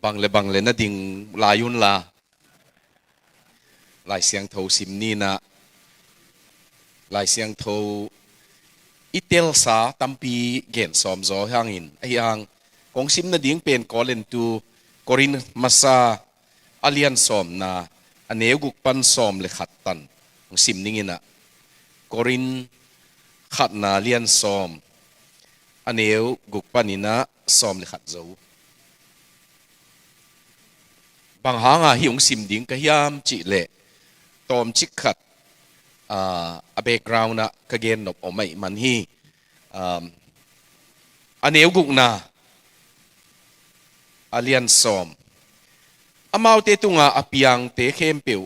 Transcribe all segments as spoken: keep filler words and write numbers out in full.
Bang le bang le na ding lai un la. Lai Siangtho sim ni in ah, Lai Siangtho i telsa tampi gen sawm zaw hangin, ahi hang kong sim nading pen Korintu, Korin masa a lian sawmna, a neu guk pan sawm le khat tan hong sim ning in ah, Korin khatna lian sawm, a neu guk panin ah sawm le khat zo. Bang hanga hih hong sim ding ka hiam cih leh, tawmcik khat, ah, a background ah ka gen nop om ahih man hi. Um, a neu gukna, a lian sawm. Amaute tunga a piangte khempeuh,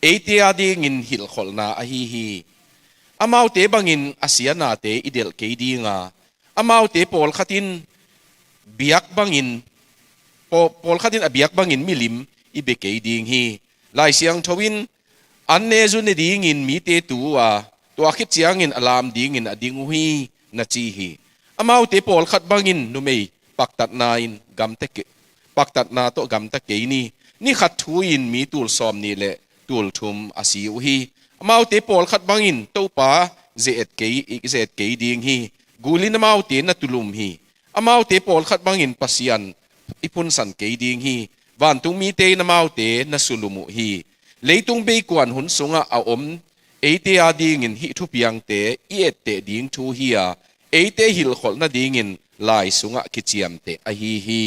eite adingin hilhkholhna ahi hi. Amaute bangin a sia nate i delh kei dinga, amaute pawlkhat in biak bangin, paw-, pawlkhat in a biak bangin milim i bia kei ding hi. Lai Siangtho in, an ne zu ne dingin mite tu uh a, tua khit ciangin a lam dingin a ding uh hi, na ci hi. Amaute pawlkhat bangin numei paktatna in gamta ke-, paktatna tawh gamta kei ni. Ni khat thu-in mi tul sawm nih le tul thum a si uh hi. Amaute pawlkhat bangin Topa ze-et kei, ze-et kei ding hi. Gul in amaute na tulum hi. Amaute pawlkhat bangin Pasian i phunsan kei ding hi. Vantung mite in amaute na sulum uh hi. Leitung beikuan hun sungah a om eite adingin hih thupiangte i etteh ding thu hi a, eite hilhkholh nadingin Lai sungah kiciamteh ahi hi.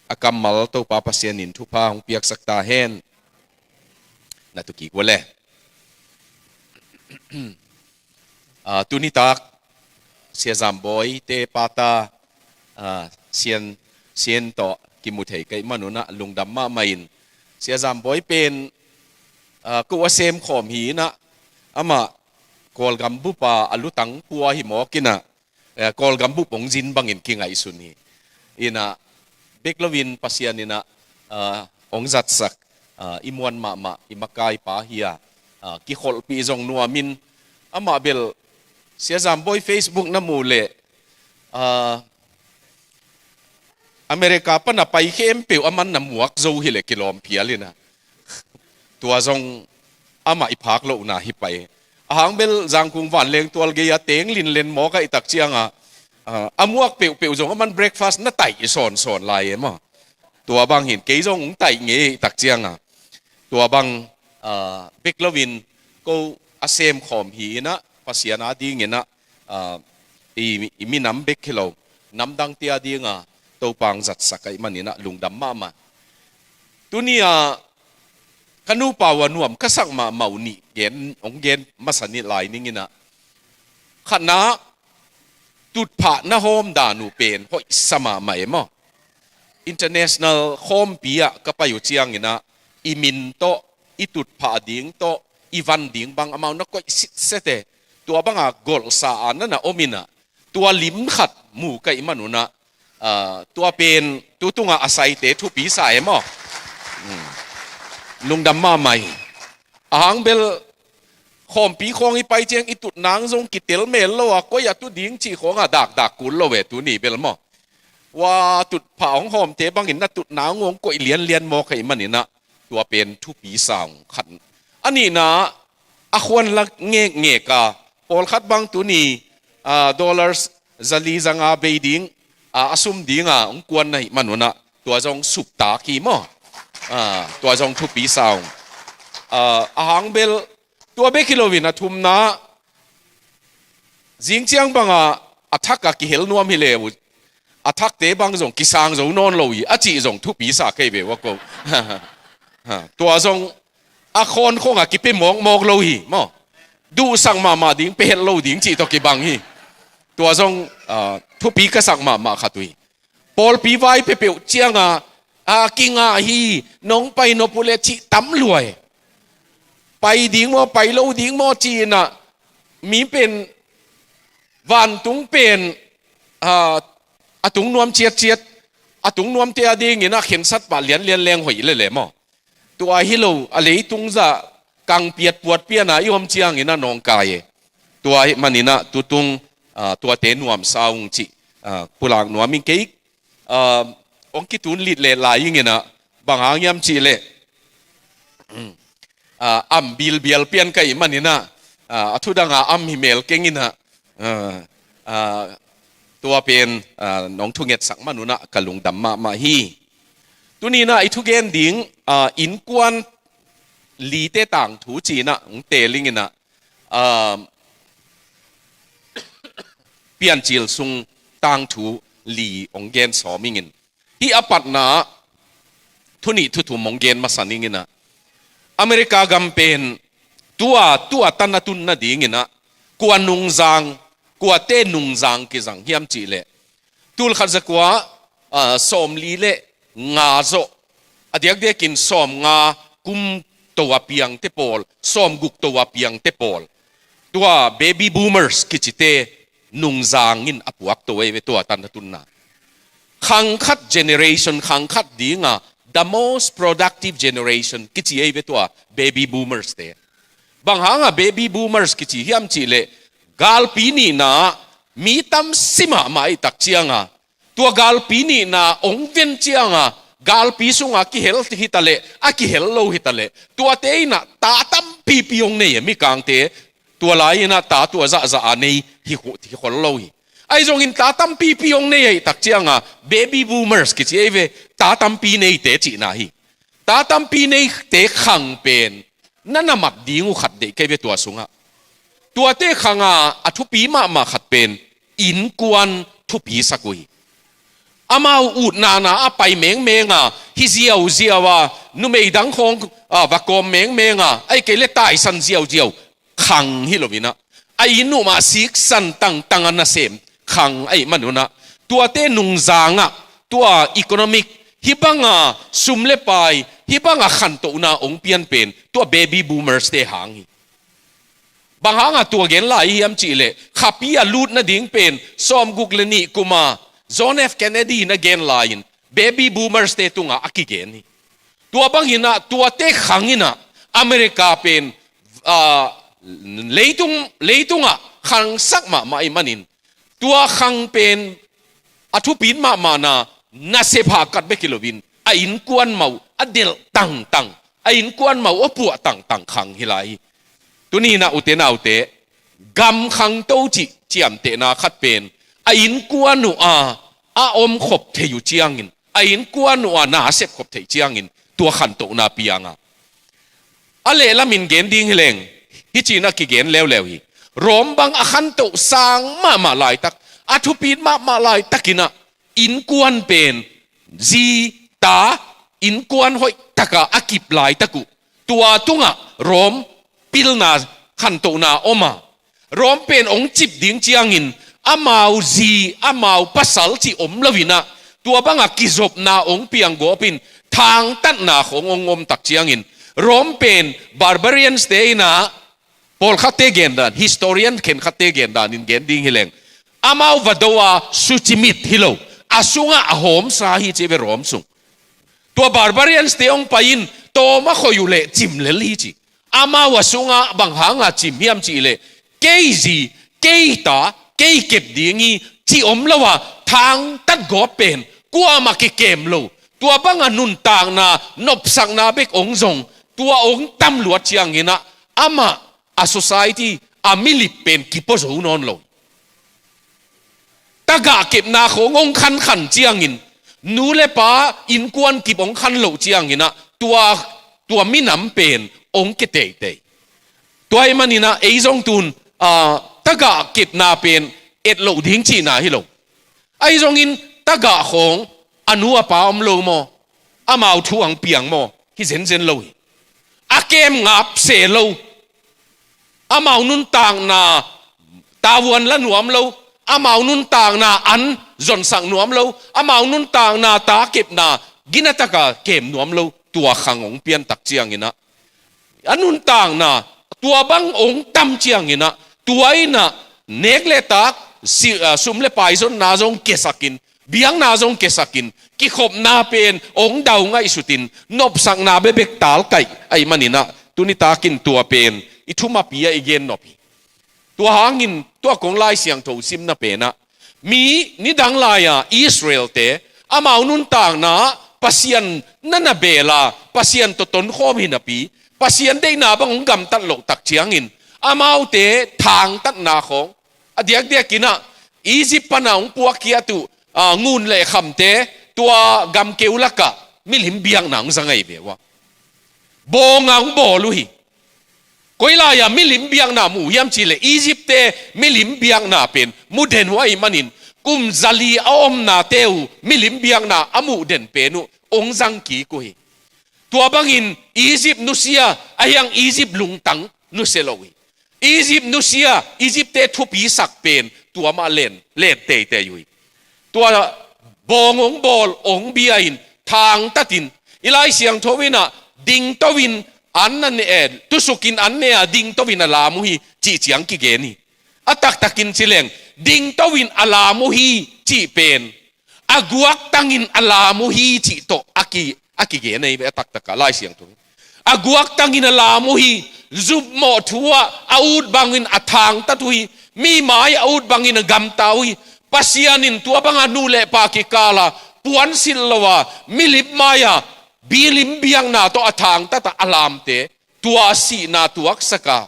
A kammal Topa Pasian in thupha hong piaksak ta hen. Na tu kik uh le. Ah, tuni tak, Sia Zam Bawi te pata, ah, Sian, Sian tawh kimu thei ka hih manun ah lungdam mahmah in. Sia Zam Bawi pen, ah, ko a sem khawm hi in ah, amah Kawlgam bup a a lutang pua hi mawk in ah, eh, Kawlgam bup hong zin bangin kingaihsun hi. In ah, bek loin Pasian in ah, ah, hong zatsak, ah, i muan mahmah, i makaipa hi a, ah, kikholhpih zong nuam in, amah bel Sia Zam Bawi Facebook na muh leh, ah, America pan a pai khempeuh aman na muak zo hi leh kilawm phial in ah. Tua zong amah i phak lohna hi pai. A hang bel Zangkung vanleng tual gei a teng linlen mawk a i tak ciang a, ah, a muak peuhpeuh zong aman breakfast na taih i sawnsawn lai e maw. Tua bang hin kei zong hong taih ngei i tak ciang a. Tua bang, ah, bek loin ko a sem khawm hi in ah, Pasian adingin ah, ah, i, i minam bek hi lo, namdangte ading a Topa hong zatsak ahih manin ah lungdam mahmah. Tuni a ka nupa uh a nuam ka sak mahmah uh nih gen, hong gen masa nih lai ning in ah. Khatna, tutphah na hawm dan uh pen hoihsa mahmah e maw. International khawmpi ah ka pai uh ciangin ah, i min tawh, i tutphah ding tawh, i van ding bang amau na koih sitset e. Tua banga golhsa a na na om in ah, tua lim khat mu ka hih manun ah, ah, tua pen tu tungah a saite thupi sa e maw. Hmm. Lungdam mahmah hi. A hang bel khawmpi khawng i pai ciang i tutnang zong kitel mel lo a, koi a tu ding cih khawng a dakdak kul lo e tuni bel maw. Ua tutphah hong hawmte bangin na tutnang hong koih lianlian mawk ahih manin ah, tua pen thupi sa ung khat. A nihna, a khuan la ngekngek a, pawlkhat bang tuni, ah, dollars zali zanga bei ding, ah, a sum dinga hong kuan na hih manun ah, tua zong suptak hi maw. Ah, tua zong thupi sa ung. Ah, a hang bel, tua bek hi loin a thumna, zing ciang banga a thak a kihel nuam hi le uh, a thakte bang zong kisang zo nawn lo hi, a cih zong thupi sa kei ve ua ko. Ha, tua zong a khawn khong a kipia mawkmawk lo hi maw. Duhsak mahmah ding, pia het lo ding cih tawh kibang hi. Tua zong, ah, thupi ka sak mahmah khat uh hi. Pawlpi vai peuhpeuh cianga, a, kingah hi, nong pai nop uh leh cih tam lua e. Pai ding maw, pai lo ding maw ci-in ah, mi pen, vantung pen, a, a tung nuam ciatciat, a tung nuamte adingin ah khensat pah lianlian leng hoih lele maw. Tua hi lo, a leitung zah kangpiat puatpiana i om ciangin ah nawngkai e. Tua ahih manin ah tutung, ah, tuate nuamsa ung cih, ah, pulak nuam ing. Kei, ah, hong kitun lit leh lai ing in ah, bang hang hiam cih leh, ah, am bilbial pian ka hih manin ah, ah, a thu dang a am hi mel keng in ah, ah, ah, tua pen, ah, nong thungetsak man un ah ka lungdam mahmah hi. Tuni in ah i thugen ding, ah, innkuan lite tangthu ci in ah hong teel ing in ah, ah, Piancil sung tangthu li hong gen sawm ing in. Hih a patna ah thu nih thu thum hong gen masa ning in ah, America gam pen tua, tua tan a tun nading in ah, kua nungzang, kuate nungzang kizang hiam cih leh, tul khat za kua, ah, sawmli le nga zawh, a diakdiakin sawmnga kum to a piangte pawl, sawmguk to a piangte pawl, tua baby boomers kicite nungzang in a puak to ahi ve tua tan a tunna. Khang khat generation, khang khat ding a, the most productive generation kici ahi ve tua baby boomers te. Bang hang a baby boomers kici hiam cih leh, galpi nihna ah mi tam si mahmah ahih tak ciang a, tua galpi nihna hong ven ciang a, galpi sung a kihel hi ta leh, a kihel lo hi ta leh, tuate in ah ta tampipi hong nei a, mikangte tua lai in ah ta tua zahzah a nei hi kho-, hi khol lo hi. Ahi zongin ta tampipi hong nei ahih tak ciang a, baby boomers kici ahi ve, ta tampi neite cihna hi. Ta tampi neite khang pen na na mat ding uh khat deih ka hi ve tua sung ah. Tuate khang a a thupi mahmah khat pen innkuan thupi sak uh hi. Amau utna na a pai mengmeng a, hi ziauziau a, numei dang khawng, ah, va kawm mengmeng a, ahih kei leh taisan ziauziau khang hi lo in ah, a inn uh mah siksan tangtang a nasem khang ahih man un ah, tuate nungzang ah, tua economic, hih bang a sum le pai, hih bang a khantohna hong pian pen tua baby boomers te hang hi. Bang hang a tua gen lai hiam cih leh, khapi a lut nading pen sawmguk le nih kum a John F Kennedy na gen lai in baby boomers te tung a a kigen hi. Tua bang in ah, tuate khang in ah, America pen, ah, leitung, leitung ah khangsak mahmah ahih manin, tua khang pen a thupit mahmahna, nasep hahkat bek hi lo in, a innkuan mah uh a delh tangtang, a innkuan mah uh a puah tangtang khang hi lai hi. Tuni in ah ute naute, gam khangto cih ciamtehna khat pen, a innkuan uh a, a om khop thei uh ciangin, a innkuan uh a na a sep khop theih ciangin, tua khantohna piang a. A lehlam in gen ding hi leng, hih ci in ah kigen leuleu hi. Rome bang a khantoh sang mahmah laitak, a thupit mahmah laitak in ah, innkuan pen, zi, ta, innkuan hoih tak a a kip laitak uh, tua tung ah Rome pilna, khantohna om a. Rome pen hong cip ding ciangin, amau zi, amau pasal cih om lo in ah, tua bang a kizopna hong piang gawp in, thangtatna khawng hong om tak ciangin, Rome pen barbarians te in ah, pawlkhatte gen dan, historian khenkhatte gen dan in gen ding hi leng, amau va do a sucimit hi lo, a sung ah a hawmsa hi ci ve, Rome sung. Tua barbarians te hong pai in, tawm a khoih uh leh cim lel hi ci. Amau a sung ah bang hang a cim hiam cih leh, kei zi, kei ta, kei kep ding hi cih om lo a, thangtat gawp pen, kuamah kikem lo, tua bang a nuntakna, nopsakna bek hong zong, tua hong tam luat ciangin ah, amah, a society, a milip pen kipua zo nawn lo. Tagah kepna khawng hong khankhan ciangin, nu le pa innkuan kip hong khan loh ciangin ah, tua, tua minam pen hong kia teitei. Tua ahih manin ah, ei zong tun, ah, tagah kepna pen et loh ding cihna hi lo. Ahi zongin tagah khawng a nu a pa om lo maw, amau thu hong piang maw, hi zenzen lo hi. A kem ngap se lo. Amau nuntakna tavuan la nuam lo, amau nuntakna an zonsak nuam lo, amau nuntakna ta kepna gina taka kem nuam lo, tua khang hong pian tak ciangin ah, a nuntakna tua bang hong tam ciangin ah, tua in ah nek le tak, si-, ah, sum le pai zonna zong kiasakin, biakna zong kiasakin, kikhopna pen hong dau ngaihsutin, nopsakna bekbek talkaih ahih manin ah, tuni takin tua pen i thumapi ah i gen nop hi. Tua hangin tua kong Lai Siangtho simna pen ah, mi nidang lai-a Israel-te amau nuntakna Pasian na na bel a, Pasian tawh tonkhawm hi napi, Pasian deihna bang hong gamtat loh tak ciangin amaute thangtatna khawng a diakdiakin ah Egypt pana hong puakkhiat uh, ah, ngun le khamte tua gamkeu lakah milim biakna hong za ngei ve uh a. Bawng a hong bawl uh hi. Koi lai-ah milim biakna mu hiam cihleh Egypt-te milim biakna pen mu den uh ahih manin kum zali a omnate uh milim biakna a muh den pen uh hong zang kik uh hi. Tua bangin Egypt nusia, ahi hang Egypt lungtang nusia lo uh hi. Egypt nusia, Egypt-te thupisak pen tua mah len, len teitei uh hi. Tua bawng hong bawl, hong bia in, thangtatin, i Lai Siangtho in ah, dingto in an na ne, eh, tusukin an ne a, dingto in a lam uh hi, cih ciang kigen hi. A taktakin ci leng, dingto in a lam uh hi, cih pen a guaktangin a lam uh hi, cih tawh a ki, a kigen ahi ve a taktakah Lai Siangtho. A guaktangin a lam uh hi, zumawh thu ah a ut bangin a thangtat uh hi, mi mai a ut bangin a gamta uh hi. Pasian in tua banga nu le pa kikala puansilh lo a, milim mai-a milim biakna tawh a thangtat a, a lamte tua a sihna tuaksak a,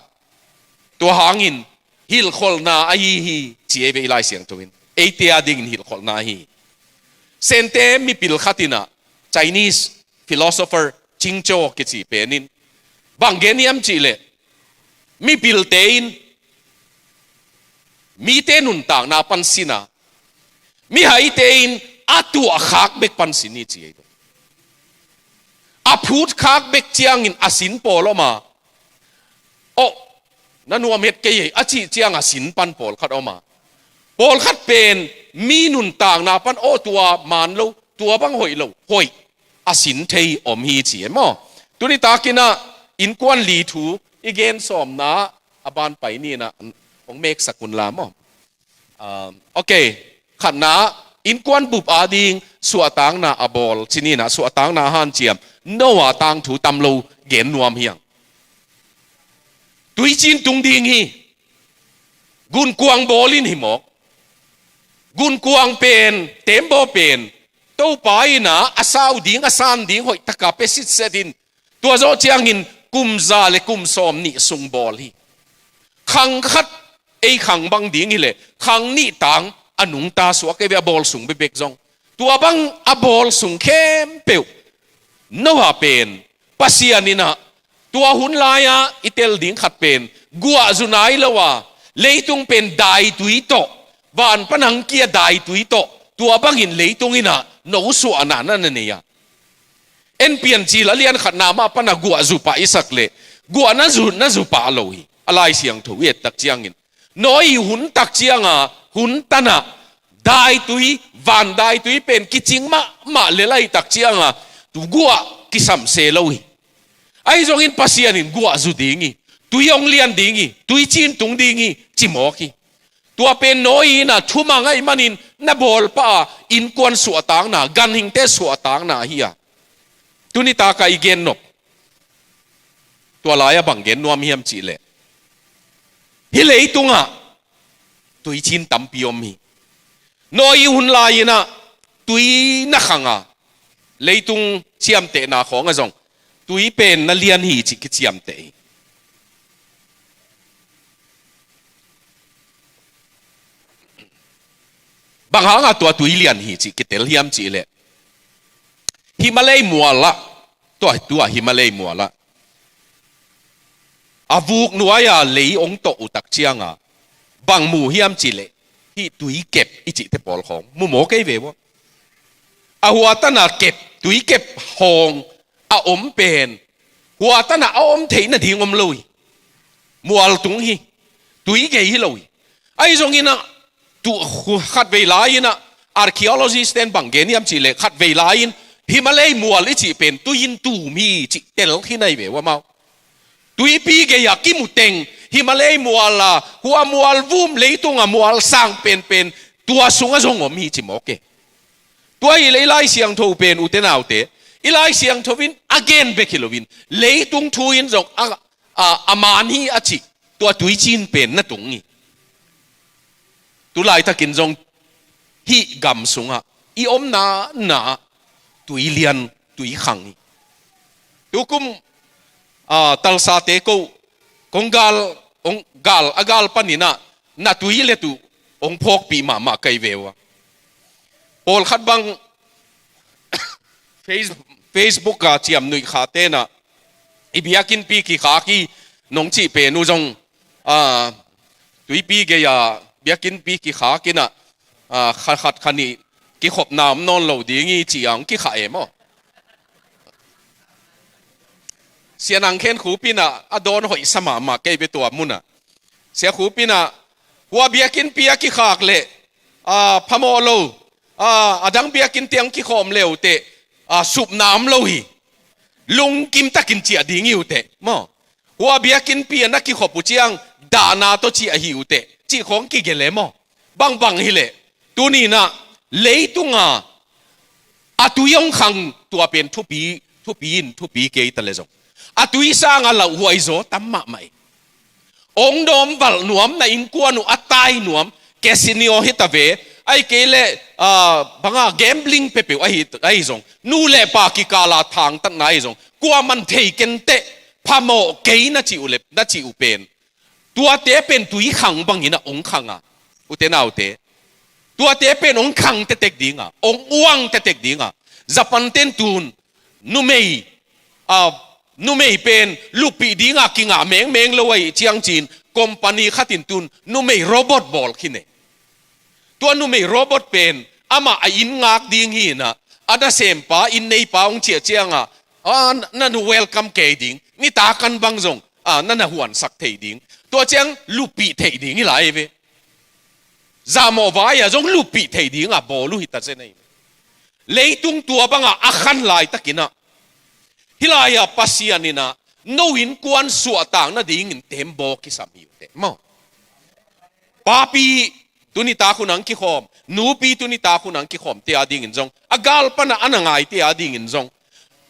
tua hangin hilhkholhna ahi hi, ci ahi ve i Lai Siangtho in. Eite a dingin hilhkholhna ahi hi. Sente mipil khat in ah, Chinese philosopher Ching Cho kici pen in bang gen hiam cihleh, mipilte in mite nuntakna pan sin a, mihaite in a tuahkhak bek pan sin hi, ci ahi ve. A phutkhak bek ciangin a sin pawl om a, "Aw, na nuam het kei ei," a cih ciang a sin pan pawlkhat om a, pawlkhat pen mi nuntakna pan, "Aw, tua maan lo, tua bang hoih lo, hoih," a sin thei om hi, ci e maw. Tuni takin ah innkuan li thu i gen sawmna a ban pai ni in ah hong meksak un la maw. Um, ok. Khatna, innkuan bup a ding suahtakna a bawl, ci ni in ah suahtakna hanciam, Noah tangthu tam lo gen nuam hi hang. Tuicin tung ding hi. Gunkuang bawl in hi mawk. Gunkuang pen, tembaw pen, Topa in ah a sau ding, a san ding hoih taka pia sitset in, tua zawh ciangin kum za le kum sawmnih sung bawl hi. Khang khat, ei khang bang ding hileh khang nih tang a nungta suak ahi ve, a bawl sung bekbek zong. Tua bang a bawl sung khempeuh Noah pen Pasian in ah, tua hun lai-ah i tel ding khat pen guahzu nai lo a, leitung pen daitui tawh, van pan hong kia daitui tawh, tua bangin leitung in ah nosuahna na na nei a. En Piancil a lian khatna mah pan a guahzu pah i sak leh, guah na zu, na zu pah lo hi. A Lai Siangtho i et tak ciangin, Noah hun tak ciang a, hun tan ah, daitui, van daitui pen kicing mahmah lel ahih tak ciang a, tu guah kisam se lo hi. Ahi zongin Pasian in guahzu ding hi, tui hong lian ding hi, tuicin tung ding hi, ci mawk hi. Tua pen Noah in ah thumang ahih manin na bawl pah a, innkuan suahtakna, ganhingte suahtakna hi a. Tuni taka i gen nop, tua lai-ah bang gen nuam hiam cihleh, hih leitungah tuicin tampi om hi. Noah hun lai-in ah tui na khang a, leitung ciamtehna khawng ah zong tui pen na lian hi cih kiciamteh hi. Bang hangah tua tui lian hi cih kitel hiam cihleh, Himalay mual ah, tua, tua Himalay mual ah a vuk nuai-a lei hong tawh uh tak ciang a, bang mu hiam cihleh, hih tuikep i cihte pawl khawng mu maw, kei ve maw. A hua tan a kep, tuikep hawng a om pen, hua tan a a om theih nading om lo hi. Mual tung hi, tui gei hi lo hi. Ahi zongin ah, tu, khatvei lai-in ah, archaeologist-te'n bang gen hiam cihleh, khatvei lai-in Himalay mual i cih pen tui-in tum hi cih tel khin ahi ve uh amau. Tuipi gei-ah kimu teng Himalay mual a, hua mual vum leitung a mual sang penpen tua sungah zong om hi ci mawk e. Tua hileh i Lai Siangtho pen, ute naute, i Lai Siangtho in a gen bek hi loin, leitung thu in zong a, a, a man hi a cih, tua tuicin pen na tung hi. Tu laitakin zong hih gam sungah i omna na tui lian, tui khang hi. Tukum, ah, Tulsa te ko, kong gal, ong gal, a gal panin ah, na tui le tu, ong phawkpih mahmah kei ve ua. Pawlkhat bang, Face-, Facebook a ciamnuih kha tena, i biakinnpi kikhak hi nong cih pen uh zong, ah, tuipi gei-a biakinnpi kikhak in ah, ah, khat khat khat nih kikhopna om nawn lo ding hi ci-a hong kikhah e maw. Sia Nang Khen Khup in ah, a dawn hoih sa mahmah kei ve tua mun ah. Sia Khup in ah, hua biakinnpi a kikhak leh, ah, phamawh lo, ah, a dang biakinnte hong kikhawm le uh teh, ah, supna om lo hi. Lungkim takin ciah ding hi uh teh maw. Hua biakinnpi a na kikhop uh ciang, dahna tawh ciah hi uh teh, cih khawng kigelh e maw. Bangbang hi leh, tuni in ah, leitung a, a tui hong khang tua pen thupi, thupi in, thupi kei ta le zong, a tui sang a lauhuai zaw tam mahmah hi. Ong dawm valh nuam, na innkuan uh a tai nuam, casino hi ta ve, ahih kei leh, ah, bang a gambling peuhpeuh ahi, ahi zong, nu le pa kikal a thangtatna ahi zong, kuaman thei ken teh, phamawh kei na cih uh le, na cih uh pen. Tuate pen tui khang bangin ah ong khang a. Ute naute. Tuate pen ong khang tektek ding a, ong uang tektek ding a. Japan ten tun, numei, ah, numei pen lupih ding a kingah mengmeng lo ahih ciang cin, company khat in tun, numei robot bawl khin e. Tua numei robot pen, amah a inn ngak ding hi in ah, a nasempa, inn neipa hong ciah ciang a, ah, na, na welcome kei ding, nitak an bang zong, ah, na na huansak thei ding. Tua ciang lupih thei ding hi lai ve. Zahmawh vai a zong lupih thei ding a bawl uh hi ta zen ahi. Leitung tua bang a a khan laitakin ah, hih lai a Pasian in ah, no innkuan suahtak nadingin tembaw kisam hi uh teh maw. Papi tuni tak hun a hong kikhawm, nupi tuni tak hun a hong kikhawmte a dingin zong, a gal pan a a na ngaite a dingin zong,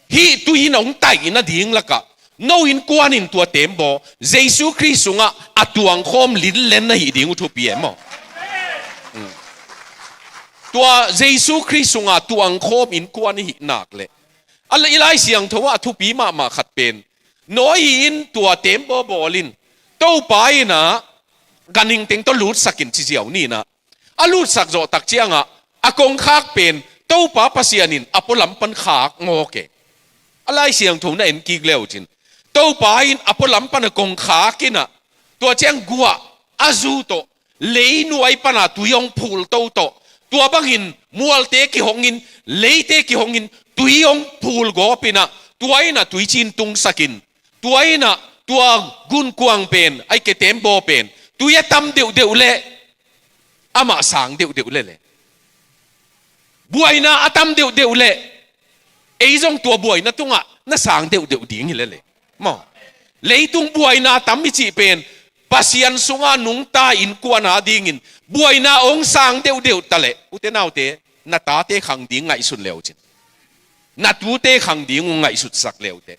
hih tui in hong taih nading lakah, no innkuan in tua tembaw, Jesu Khrist sungah a tuangkhawm linlen na hih ding uh thupi e maw. Mm. Tua Jesu Khrist sungah tuangkhawm innkuan i hih nak leh, a la-, i Lai Siangtho ah a thupi mahmah khat pen, Noah in tua tembaw bawl in, Topa in ah ganhing teng tawh lutsak in ci ziau ni in ah, a lutsak zawh tak ciang ah, a kongkhak pen, Topa Pasian in a pualam pan khak ngawk e. A Lai Siangtho na en kik le uh cin, Topa in a pualam pan a kongkhak in ah, tua ciang guah a zu tawh, leinuai pan a tui hong phul toto. Tua bangin mualte kihong in, leite kihong in, tui hong phul gawp in ah, tua in ah tuicin tungsak in, tua in ah tua gunkuang pen, ahih kei leh tembaw pen, tui a tam deuhdeuh leh, amah sang deuhdeuh leh leh, buaina a tam deuhdeuh leh, ei zong tua buaina tungah na sang deuhdeuh ding hi leh leh. Maw. Leitung buaina tam i cih pen, Pasian sungah nungta innkuan a dingin buaina hong sang deuhdeuh ta leh, ute naute, na tate khang ding ngaihsun le uh cin, na tute khang ding uh ngaihsutsak le uh teh.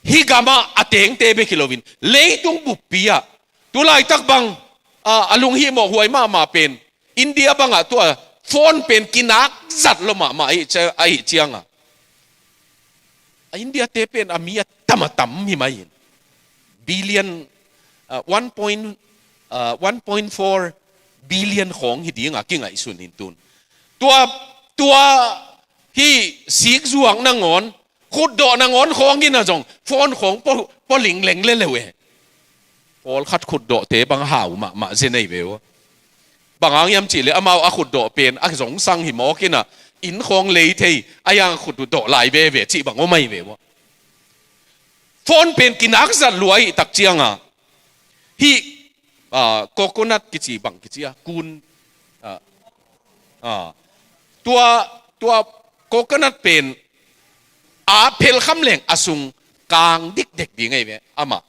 Hih gamah a tengte bek hi loin, leitung buppi ah, tu laitak bang, ah, a lunghimawh huai mahmah pen, India bangah tua phone pen kinak zat lo mahmah ahih cia-, ahih ciang a, a India te pen a mi a tam a tam hi mai in, billion, ah, one point, ah, one point four billion khawng hi ding a kingaihsun in tun. Tua, tua hih sikzuak nangawn, khutdawh nangawn khawng in ah zong phone khawng pua, pua lingleng le le uh e. Pawlkhat khutdawhte bang hau mahmah zen ahi ve uh. Bang hang hiam cih leh amau a khutdawh pen a zongsang hi mawk in ah, inn khawng lei thei, a hiang khutdawh lai veve cih bang om ahi ve uh. Phone pen kinak zat lua ahih tak ciang a, hih, ah, coconut kici bang kici a, kun, ah, ah, tua, tua coconut pen a phelkham leng a sung kang dikdek ding ahi ve, amah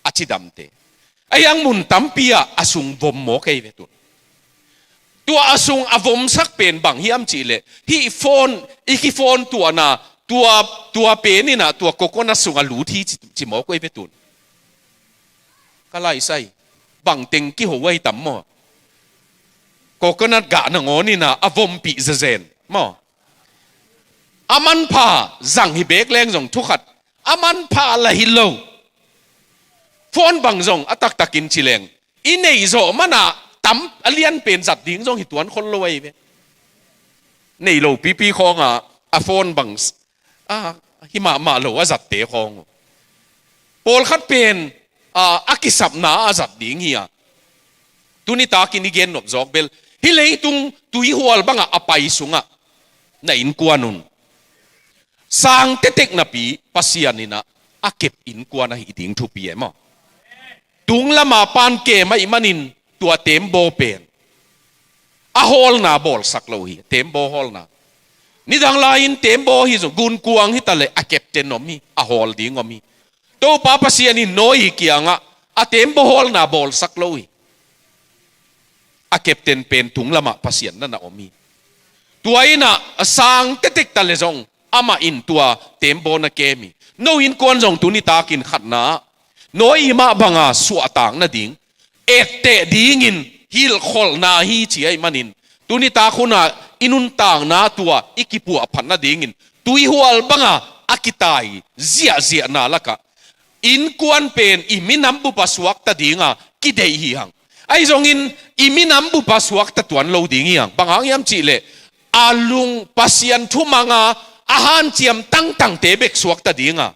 a cidamte. A hiang mun tampi ah a sung vom mawk ahi ve tun. Tua a sung a vomsak pen bang hiam cih leh, hih phone, i kiphone tuahna, tua, tua pen in ah, tua coconut sungah lut hi ci, ci mawk uh ahi ve tun. Ka laisai, bang teng kiho ahi tam maw. Coconut gah nangawn in ah, a vompih zezen. Maw. A manpha zang hi bek leng zong thu khat. A manpha la hi lo. Phone bang zong a taktakin ci leng. I neih zawh mana tam a lian pen zat ding zong hi tuan khol lo ahi ve. Nei lo pipi khawngah a phone bang s-, a, hi mahmah lo a zatte khawng uh. Pawlkhat pen, a, a kisapna a zat ding hi a. Tuni takin i gen nop zawk bel. Hih leitung tuihual bangah a pai sungah na innkuan un. Sang tetek napi Pasian in ah a kep innkuan ahi ding thupi e maw. Tung lama pan kem ahih manin tua tembaw pen a hawlna bawlsak lo hi, tembaw hawlna. Nidang lai-in tembaw hi zong gunkuang hi ta leh a captain om hi, a hawl ding om hi. Topa Pasian in Noah kiangah a tembaw hawlna bawlsak lo hi. A captain pen tung lamah Pasian na na om hi. Tua in ah a sang tetek ta leh zong amah in tua tembaw na kem hi. No innkuan zong tuni takin khatna ah Noah mah banga suahtak nading, etteh dingin hilhkholhna hi ci ahih manin, tuni tak hunah i nuntakna tua i kipuahphat nadingin tuihual banga a kitai ziahziahna lakah innkuan pen i minam bupa suakta dinga kideih hi hang. Ahi zongin i minam bupa suakta tuan lo ding hi hang. Bang hang hiam cihleh a lung Pasian thumanga a hanciam tangtangte bek suakta dinga.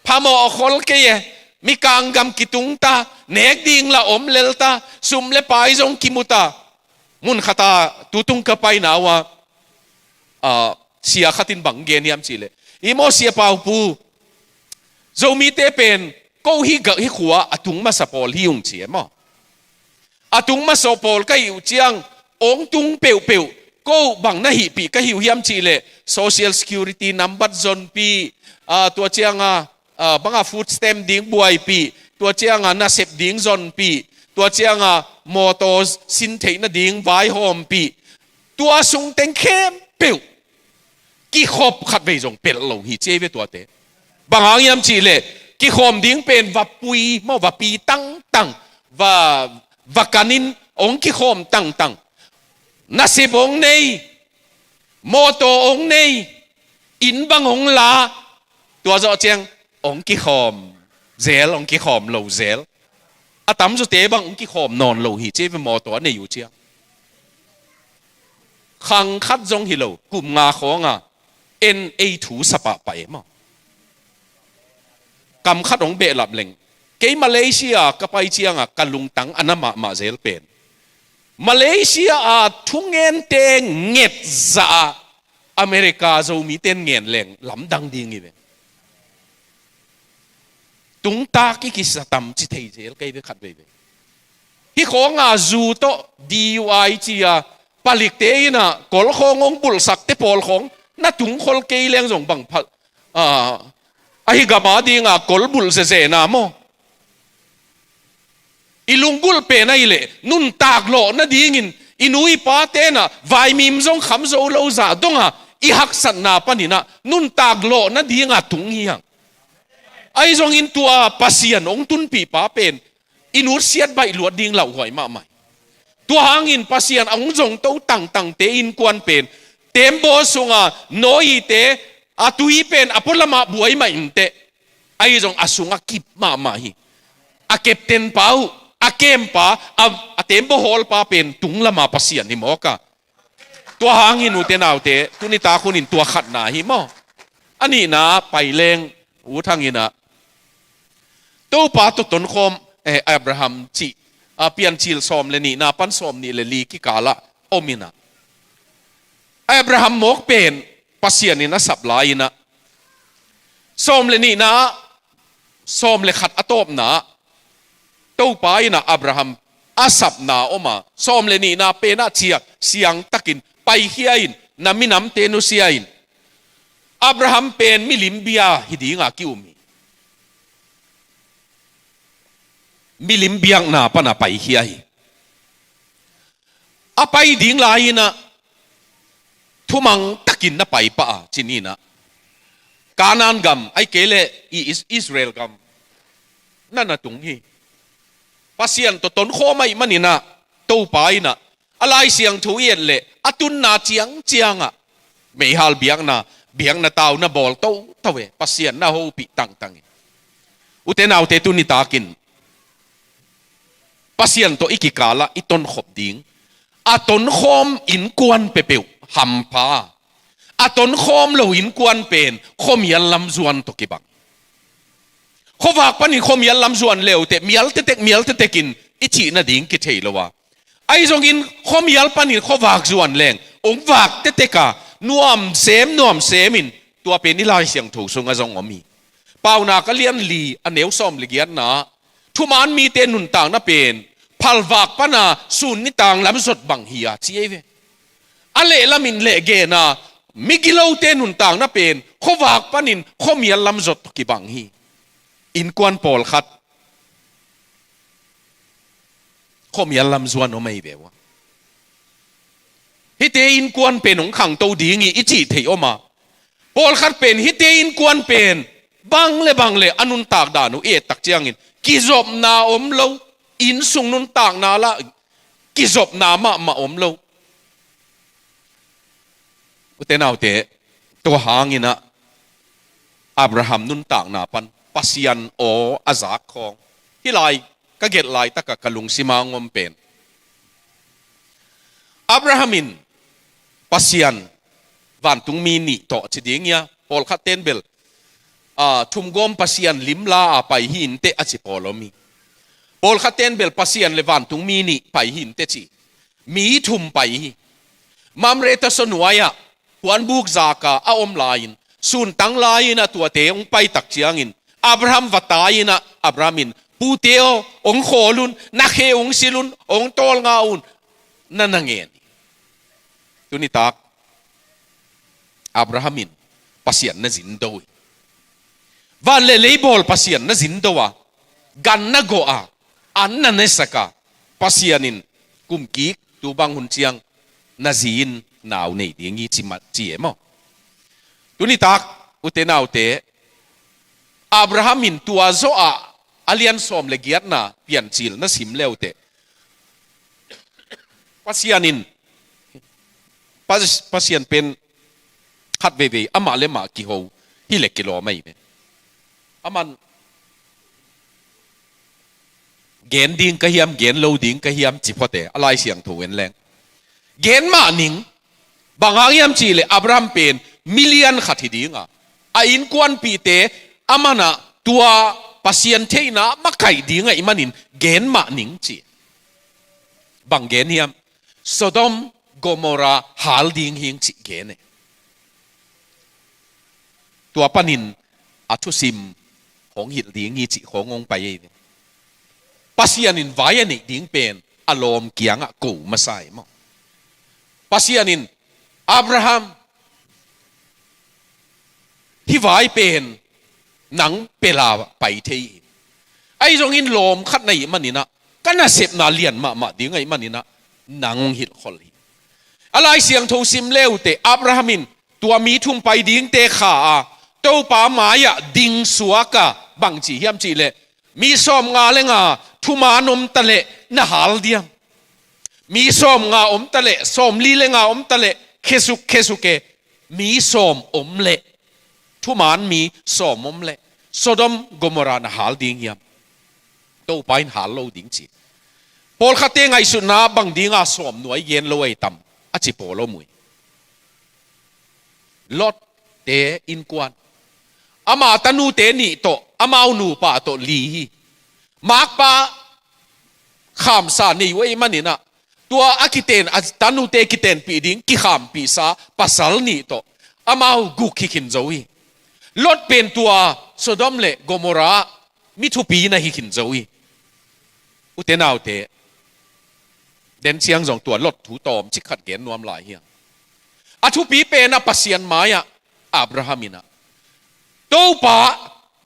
Phamawh a khol kei e, mikang gam kitung ta, nek ding la om lel ta, sum le pai zong kimu ta. Mun khata tutung ka paina uh a, a, sia khatin bang gen hiam cihleh. I maw Sia Pau Pu, Zomite pen, ko hi gah hi khua a tung masa pawl hi ung ci e maw. A tung masa pawl ka hih uh ciang, ong tung peuhpeuh, ko bang na hihpih ka hi uh hiam cihleh, Social Security number zonpih, a, tua cianga, a, banga food stamp ding buaipih, tua cianga nasep ding zonpih, tua cianga mawtaw sin theih nading vaihawmpih, tua sung teng khempeuh kikhop khat vei zong pelh lo hi ci ei ve tuate. Bang hang hiam cihleh, kikhawm ding pen vapui maw, vapi tangtang, va, va kanin ong kikhawm tangtang. Nasep ong nei, mawtaw ong nei, inn bang ong la, tua zawh ciang ong kikhawm zel, ong kikhawm lo zel. A tamzawte bang ong kikhawm nawn lo hi ci ei ve, mawtaw a nei uh ciang. Khang khat zong hi lo, kum nga khawnga en ei thu sapah pah e maw. Kam khat ong behlap leng. Kei Malaysia ka pai cianga ka lungtang a na mahmah zel pen, Malaysia a thungente nget zah a America Zomiten ngen leng lamdang ding hi ve. Tungtak i kisa tam ci thei zel kei ve khat veivei. Hih khawnga zu tawh D U I ci a, palikte in ah kol khawng hong bulhsakte pawl khawng na tung khol kei leng zong bang pha, a, ahi gam a dinga kol bulh zezena maw. I lunggulh pen ahih leh nuntak lawh nadingin i nu i pate in ah vaimim zong kham zo lo zah donga i haksatna panin ah nuntak lawh nadinga tung hi hang. Ahi zongin tua Pasian hong tunpihpa pen i nutsiat baih luat ding lauhuai mahmah hi. Tua hangin Pasian a hong zongto tangtangte innkuan pen tembaw sunga Noah-te a tui pen a pualamah buai mah inteh. Ahi zong a sungah kip mahmah hi. A captain pa uh, a kempa, a, a tembaw hawlpa pen tung lama Pasian hi mawk a. Tua hangin ute naute, tuni tak hunin tua khatna hi maw. A nihna pai leng, U Thang in ah Topa tawh tonkhawm, eh, Abraham cih, a, Piancil sawm le nihna pan sawm nih le li kikalah om in ah Abraham mawk pen Pasian in a sap lai in ah sawm le nihna ah, sawm le khat a tawpna ah Topa in ah Abraham a sapna om a, sawm le nihna pen ah ciah siangtakin paikhia in, na minamte nusia in. Abraham pen milim bia hi dinga ki-um hi. Milim biakna pana paikhia hi. A pai ding lai in ah thumang takin na pai pah a, ci ni in ah Kanaan gam, ahih kei leh i Is-, Israel gam na na tung hi. Pasian tawh tonkhawm ahih manin ah Topa in ah A Lai Siangtho i et leh a tunna ciangciangah meihal biakna, biakna tauna bawl toto e, Pasian na hopih tangtang e. Ute naute, tuni takin Pasian tawh i kikalah i tonkhop ding, a tonkhawm innkuan peuhpeuh hampha, a tonkhawm lo innkuan pen khuamial lam zuan tawh kibang. Khuavak panin khuamial lam zuan leuteh mial tetek, mial tetekin i cih nading kithei lo a, ahi zongin khuamial panin khuavak zuan leng hong vak tetek a, nuamsem nuamsemin tua pen i Lai Siangtho sungah zong om hi. Paunak a lian li, a neu sawm le giatna, thuman mite nuntakna pen phalvak pana sun nitang lam zot bang hi a ci ei ve. A lehlamin lehgena, migilote nuntakna pen khuavak panin khuamial lam zot tawh kibang hi. Innkuan pawlkhat khuamial lam zuan om ahi ve ua, hihte innkuan pen hong khangto ding hi i cih theih om a, pawlkhat pen hihte innkuan pen bang le bang le a nuntak dan uh i et tak ciangin kizopna om lo, innsung nuntakna lah kizopna mahmah om lo. Ute naute, tua hanginah Abraham nuntakna pan Pasian aw a zak khawng, hih lai ka gelh laitaka ka lungsima hong om pen, Abraham in Pasian, vantungmi nih tawh ci ding hia, pawlkhat ten bel, a, thumgawm Pasian limla a pai hi inteh a ci pawl om hi. Pawlkhat ten bel Pasian le vantungmi nih pai hi inteh ci. Mi thum pai hi. Mamre tawh saw nuai-ah huanbuk zaka a om lai-in, suntang lai-in a tuate hong pai tak ciangin Abraham va tai-in ah, Abraham in, pute aw, hong khawl un, na khe hong sil un, hong tawlnga un, na na ngen hi. Tunitak Abraham in Pasian na zindo hi. Van le lei bawl Pasian na zindo a, gan na gawh a, an na nesak a, Pasian in kumkik tu bang hun ciang na zi in nau nei ding hi ci mah, ci e maw? Tunitak, ute naute, Abraham in tua zawh ah a lian sawm le giatna Piancil na sim leuteh, Pasian in, Pas-, Pasian pen khat veivei amah le mah kiho hi le kilawm ahi ve. Aman gen ding ka hiam, gen lo ding ka hiam ci phot e, a Lai Siangtho en leng. Gen mah ning, bang hang hiam cih leh Abraham pen milian khat hi ding a, a innkuanpihte aman ah tua Pasian theihna makaih ding ahih manin gen mah ning ci. Bang gen hiam? Sodom, Gomorrah hal ding hi ing cih gen e. Tua panin a thusim hong hilh ding hi cih khawng hong pai ei ve. Pasian in vai a neih ding pen a lawm kiangah ko masa ei maw? Pasian in, Abraham, hih vai pen nang pela pai thei hi. Ahi zongin lawm khat na hih manin ah, ka nasepna lian mahmah ding ahih manin ah, nang hong hilhkhol hi. A Lai Siangtho sim leuteh Abraham in tua mi thum pai dingte kha a, Topa mai-ah ding suak a, bang ci hiam cih leh, mi sawmnga le nga thuman om ta leh na hal diam? Mi sawmnga om ta leh, sawmli le nga om ta leh, khesuk, khesuk e, mi sawm om leh, thuman mi sawm om leh Sodom, Gomorrah na hal ding hiam? Topa in hal lo ding ci. Pawlkhatte ngaihsutna bang dinga sawm nuai gen lo ei tam, a ci pawl om uh hi. Lot te innkuan. Ama tanute nih tawh, amau nupa tawh li hi. Makpa khamsa nei uh ahih manin ah, tua a kiten, a tanute kitenpih ding kikhampihsa pasal nih tawh amau guk hi khin zo hi. Lot pen tua Sodom le Gomorrah mi thupi na hi khin zo hi. Ute naute, den ciang zong tua Lot thu tawmcik khat gen nuam lai hi hang. A thupi pen a Pasian mai-ah Abraham in ah, Topa,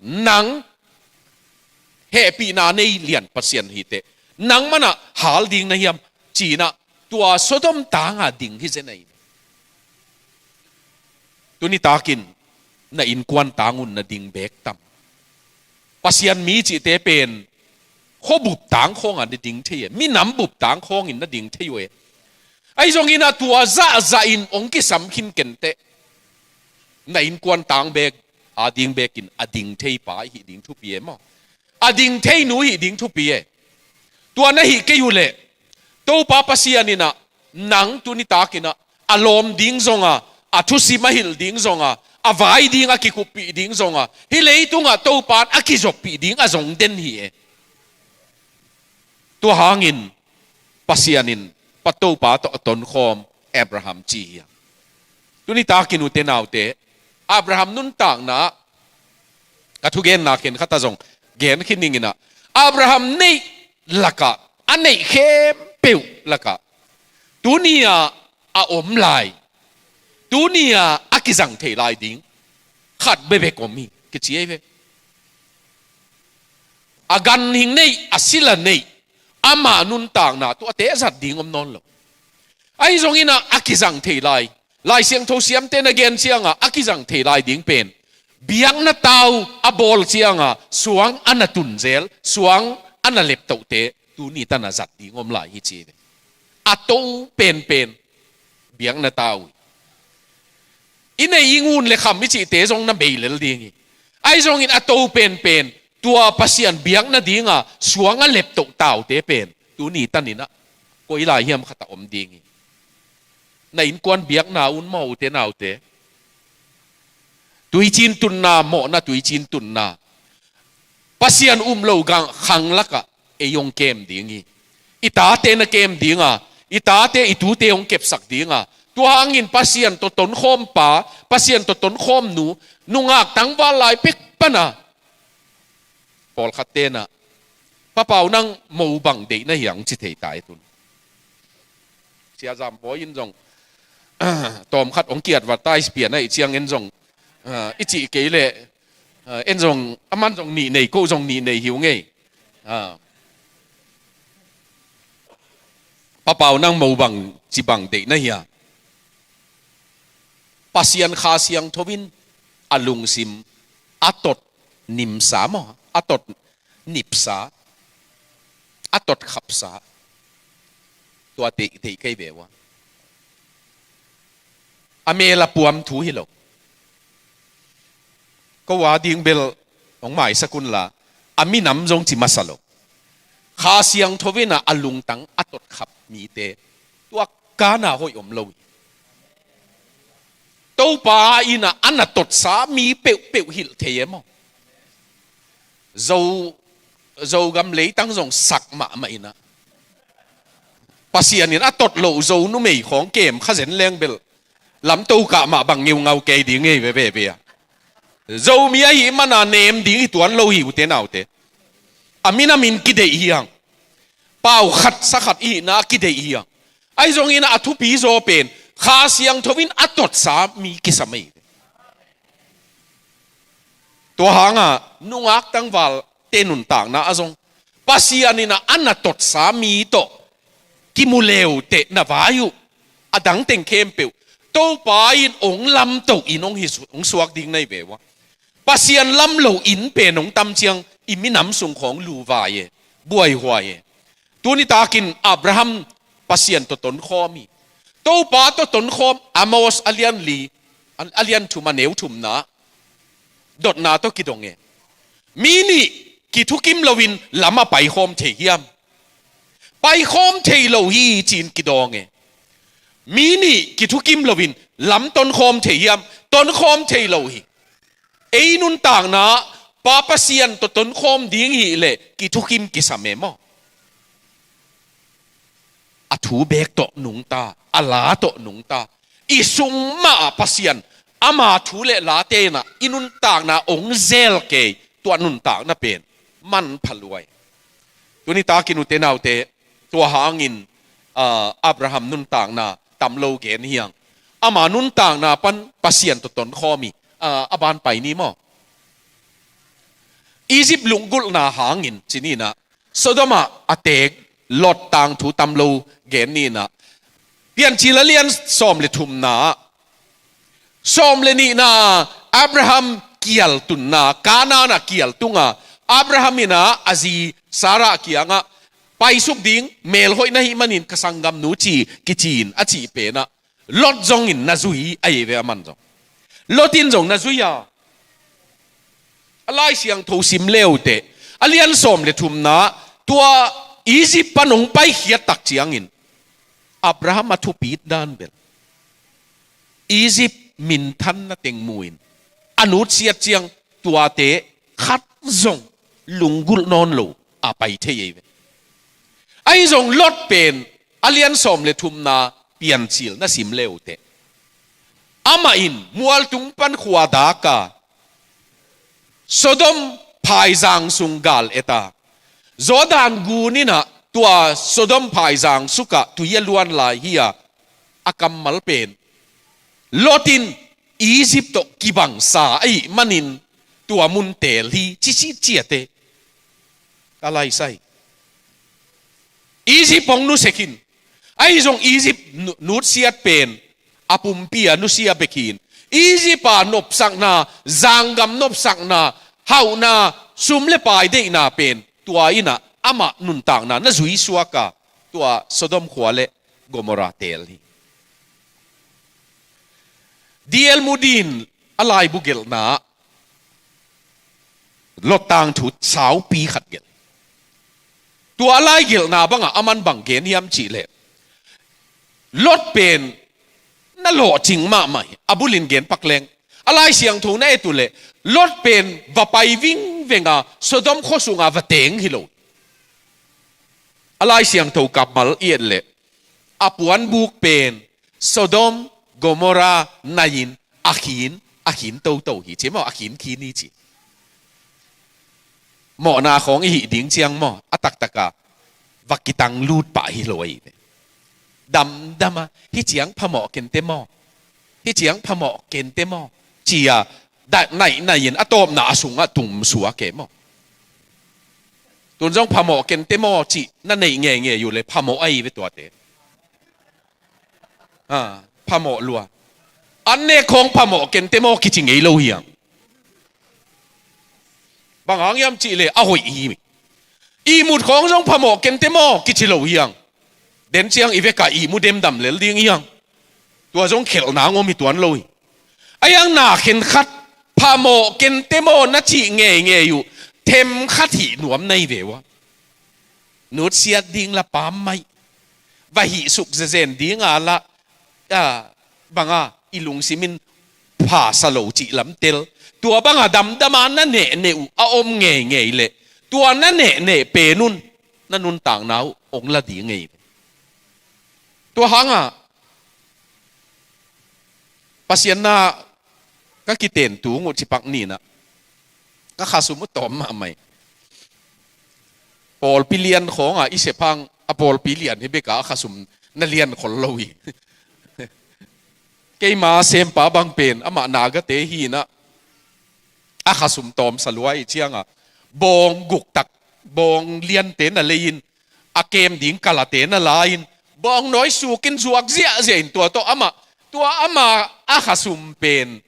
nang hehpihna nei lian Pasian hi teh, nangman ah hal ding na hiam, ci-in ah tua Sodom tanga ding hi zen ahi. Tunitakin na innkuan tang un na ding beek tam? Pasian mi cihte pen khuabup tang khawngah na ding thei e, minam bup tang khawngin na ding thei uh e. Ahi zongin a tua zahzah in hong kisam khin kenteh, na innkuan tang bek a ding bekin a ding thei pa i hih ding thupi e maw? A ding thei nu i hih ding thupi e. Tua na hih kei uh leh Topa Pasian in ah nang tuni takin ah a lawm ding zonga, a thusim a hilh ding zonga, a vai ding a kikuppih ding zonga, hih leitungah Topa in a kizoppih ding a zong den hi e. Tua hangin Pasian in pa Topa tawh tonkhawm Abraham ci hi a. Tuni takin ute naute, Abraham nuntakna ah ka thugenna khen khat ah zong gen khin ning in ah, Abraham neih lakah, a neih khempeuh lakah tuni-a a om lai, tuni-a a kizang thei lai ding khat bekbek om hi kici ei ve. A ganhing neih, a sila neih, amah nuntakna tuate zat ding om nawn lo. Ahi zongin ah a kizang thei lai, Lai Siangtho siamte na gen ciangah a kizang thei lai ding pen, biakna tau a bawl ciangah suang a na tun zel, suang a na leptohte tuni tan a zat ding om lai hi ci ve. A to penpen biakna tau hi. I neih i ngun le kham i cihte zong na bei lel ding hi. Ahi zongin a to penpen tua Pasian biakna dinga suang a leptoh taute pen tuni tanin ah koi lai hiam khat ah om ding hi. Na innkuan biakna un maw ute naute? Tuicin tunna, mawhna tuicin tunna. Pasian um lo gang khang lakah ei hong kem ding hi. I tate na kem dinga, i tate i tute hong kepsak dinga, tua hangin Pasian tawh tonkhawm pa, Pasian tawh tonkhawm nu, nungak tangval lai pek pana pawlkhat tenah, "Pa Pau, nang mo bang deih na hiang?" ci thei ta i tun. Sia Zam Bawi in zong tawmkhat hong ki-advertise pian ahih ciangin zong, ah, i cih kei leh, ah, en zong, aman zong nih nei, ko zong nih nei hi uh ngei. Ah. "Pa Pau, nang mo bang ci bang deih na hia?" Pasian Kha Siangtho in a lungsim a tot nimsa maw, a tot nipsa, a tot khapsa, tua teih, teih kei ve ua. A mel a puam thu hi lo. Ko a ding bel hong maisak unla, a minam zong ci masa lo. Kha Siangtho in ah a lungtang a tot khap mite, tua kana hoih om lo hi. Topa in ah a na totsa mi peuhpeuh hilh thei e maw? Zo, Zogam leitang zong sak mahmah in ah, Pasian in a tot loh Zo numei khawng kem kha zen leng bel lamto kah mah bang ngeungau kei ding ngei veve ve a. Zomi ahih mana nem ding hi tuan lo hi ute naute. A minamin kideih hi hang. Pau khat sa khat ihihna kideih hi hang. Ahi zongin a thupi zaw pen Kha Siangtho in a totsa mi kisam ei. Tua hanga nungak tangvalte nuntakna ah zong Pasian in ah a na totsa mi tawh kimu leuteh na vai uh, a dang teng khempeuh Topa in hong lamtoh in hong hi su-, hong suak ding na hi ve ua. Pasian lam lo inn pen hong tam ciang i minam sung khawng luvai e, buaihuai e. Tuni takin Abraham Pasian tawh tonkhawm hi. Topa tawh tonkhawm, Amos a lian li, a, a lian thum a neu thumna dotna tawh kidong e. Mi nih kithukim loin lam a paikhawm thei hiam? Paikhawm thei lo hi ci-in kidawng e. Mi nih kithukim loin lam tonkhawm thei hiam? Tonkhawm thei lo hi. Ei nuntakna Pa Pasian tawh tonkhawm ding hi leh kithukim kisam e maw? A thu bek tawh nungta, a la tawh nungta. I sung mah ah Pasian ama thu le late in ah i nuntakna hong zel kei, tua nuntakna pen manpha luai. Tuni takin ute naute, tua hangin, ah, Abraham nuntakna tam lo gen hi hang. Ama nuntakna pan Pasian tawh tonkhawm hi, ah, a ban pai ni maw? Egypt lunggulhna hangin ci ni in ah, Sodom ah a teek Lot tangthu tam lo gen ni in ah, Piancil a lian sawm le thumna ah, sawm le nihna Abraham kial tunna, Kanaan ah kial tunga Abraham in ah a zi Sarah kiangah, paisuk ding, melhoih na hih manin ka sanggamnu ci, kici in a cih pen ah, Lot zongin na zui ahi ve, aman zong. Lot in zong na zui a, a Lai Siangtho sim le uh teh, a lian sawm le thumna, tua Egypt pan hong paikhiat tak ciangin, Abraham a thupit dan bel, Egypt minthanna teng mu in, a nutsiat ciang tuate khat zong lunggulh nawn lo a pai thei ahi ve. Ahi zong Lot pen a lian sawm le thumna Piancil na sim le uh teh, amah in mualtung pan khua dak a, Sodom phaizang sung gal et a, Jordan gun in ah tua Sodom phaizang sukah tui a luan lai hi a, a kammal pen Lot in Egypt tawh kibangsa ahih manin tua mun teel hi, ci sitciat e. Ka laisai. Egypt hong nusek in, ahi zong Egypt nu-, nutsiat pen a pumpi a nusia bek hi in, Egypt a nopsakna, zanggam nopsakna, hauhna, sum le pai deihna pen tua in ah amah nuntakna na zui suak a, tua Sodom khua le Gomorrah teel hi. D L Moody in a laibu gelhna ah Lot tangthu saupi khat gelh. Tua a lai gelhna bangah aman bang gen hiam cih leh, Lot pen na lawhcing mahmah hi, a bul in gen pak leng. A Lai Siangtho na et uh leh, Lot pen va pai vingveng a, Sodom khua sungah va teng hi lo. A Lai Siangtho kammal i et leh, a puanbuk pen Sodom, Gomorrah nai-in a khin, a khin toto hi ci maw, a khinkhin hi ci. Mawhna khawng i hih ding ciang maw, a taktak a va kitang lut pah hi lo ahi ve. Damdam a, hih ciang phamawh kente maw, hih ciang phamawh kente maw, ci a, da-, naih naih in a tawpna a sungah tum suak e maw. Tun zong phamawh kente maw cih na neih ngeingei uh leh phamawh ahi ve tuate. A, phamawh lua. An nek khawng phamawh kente maw kici ngei lo hiang. Bang hang hiam cih leh a hoih hi. Ihmut khawng zong phamawh kente maw kici lo hiang. Den ciang i vekah ihmu demdam lel ding hiang. Tua zong khelhna ngawm hi tuan lo hi. A hiang na khenkhat phamawh kente maw na cih ngeingei uh, themkhat hih nuam na hi ve ua. Nutsiat ding la pammaih, va hih suk zezen ding a la, a, banga i lungsim in phasa lo cih lam tel. Tua banga damdam a na nehneh uh a om ngeingei leh, tua na nehneh pen un na nuntakna uh hong la ding ngei. Tua hangah Pasian na ka kiten tung uh cipak ni-in ah, ka khasum uh tawm mahmah hi. Pawlpi lian khawngah i sep hang, a pawlpi lian hi bek a, a khasum na lian khol lo hi. Keima sempa bang pen amah Nagate hi-in ah, a khasum tawmsa lua ahih ciangah, bawng guktak, bawng liante na lei-in, a kem ding kalate na la-in, bawngnawi sukin zuak ziahziah in tua tawh amah, tua amah a khasum pen,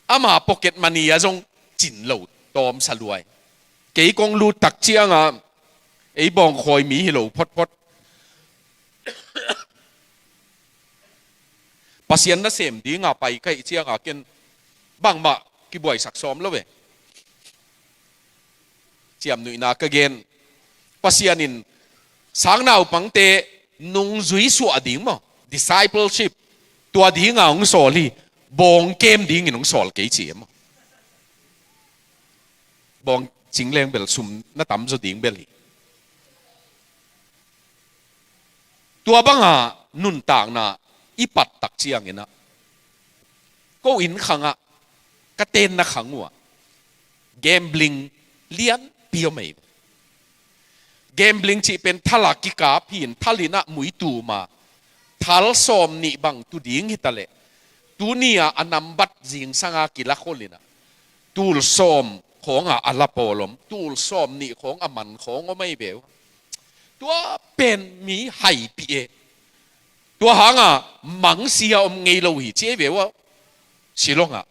amah pocket money ah zong cin lo, tawmsa lua hi. Kei kong lut tak ciangah, ei bawngkhawi mi hi lo photphot. Pasian nasem dinga pai ka hih ciangah ken bangmah kibuaisak sawm lo ve. Ciamnuihna ka gen. Pasian in sangnaupangte nungzui suah ding maw, discipleship, tua dinga hong sawl hi. Bawng kem dingin hong sawl kei ci e maw. Bawng cing leng bel sum na tamzaw ding bel hi. Tua banga nuntakna i pattak ciangin ah, ko inn khangah, ka tenna khang uhah gambling lianpi om ei. Gambling cih pen thal a kikap hi-in, thal in ah muitum a, thal sawm nih bang tu ding hitaleh, tuni-a a nambat zingsanga kilakhol in ah, tul sawm khawngah a la pawl om, tul sawm nih khawng a man khawng om ei ve uh. Tua pen mi haipih e. Tua hangah mangsia om ngei lo hi ci ei ve uh. Shillong ah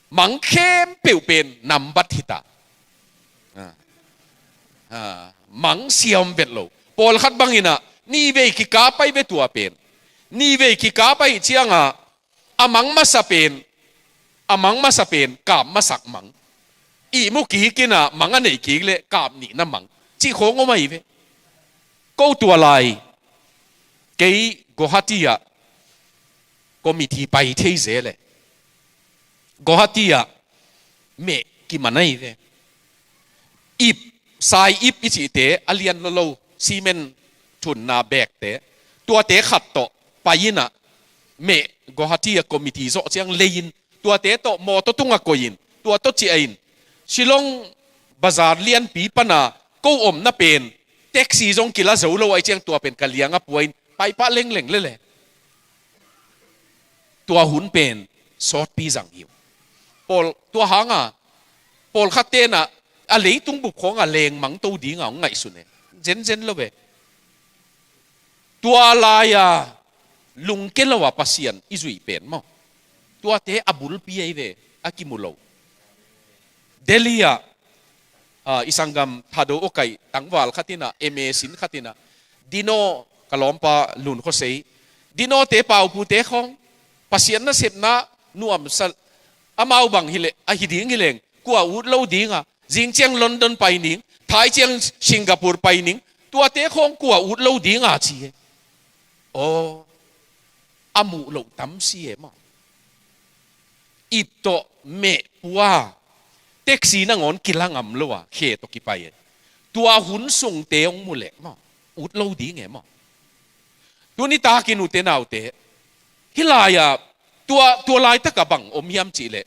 mang khempeuh pen nambat hita. Ah. Ah, mangsia om vet lo. Pawlkhat bangin ah nihvei kikap ahi ve tua pen. Nihvei kikap ahih ciangah a mang masa pen, a mang masa pen kap masak mang. Ihmu kik in ah mang a neih kik leh kap nihna mang cih khawng om ahi ve. Ko tua lai kei Guwahati ah committee pai thei zel e. Guwahati ah meh kiman ahi ve. Ip, sai ip i cihte a lian lolo, cement thunna bekte, tuate khat tawh pai in ah meh Guwahati ah committee zawh ciang lei in, tuate tawh mawtaw tungah koih in, tua tawh ciah in, Shillong bazar lianpi pana ko omna pen taxi zong kila zo lo ahih ciang tua pen ka liang a pua in pai pah lengleng lele. Tua hun pen sawtpi zang hi uh. Pawl, tua hanga pawlkhat tenah a leitung bup khawngah lengmang to dinga hong ngaihsun e. Zenzen lo ve. Tua lai-a lungke lo a Pasian i zuih pen maw, tuate a bulpi ahi ve, a kimu lo. Delhi ah, ah, i sanggam Thado aw kaih tangval khat in ah, M A sin khat in ah, Dino, ka lawmpa Lun Khaw Sei, Dinote paupute khawng Pasian nasepna nuamsa, amau bang hileh, ahi ding hileng kua ut lo dinga, zing ciang London pai ning, thai ciang Singapore pai ning, tuate khawng kua ut lo dinga ci e. Aw, a muh loh tam si e maw. Ip tawh meh pua, taxi nangawn kila ngam lo a khe tawh kipai e. Tua hun sungte hong mu leh maw, ut lo ding e maw. Tuni takin ute naute, hih lai-ah tua, tua laitakah bang om hiam cihleh,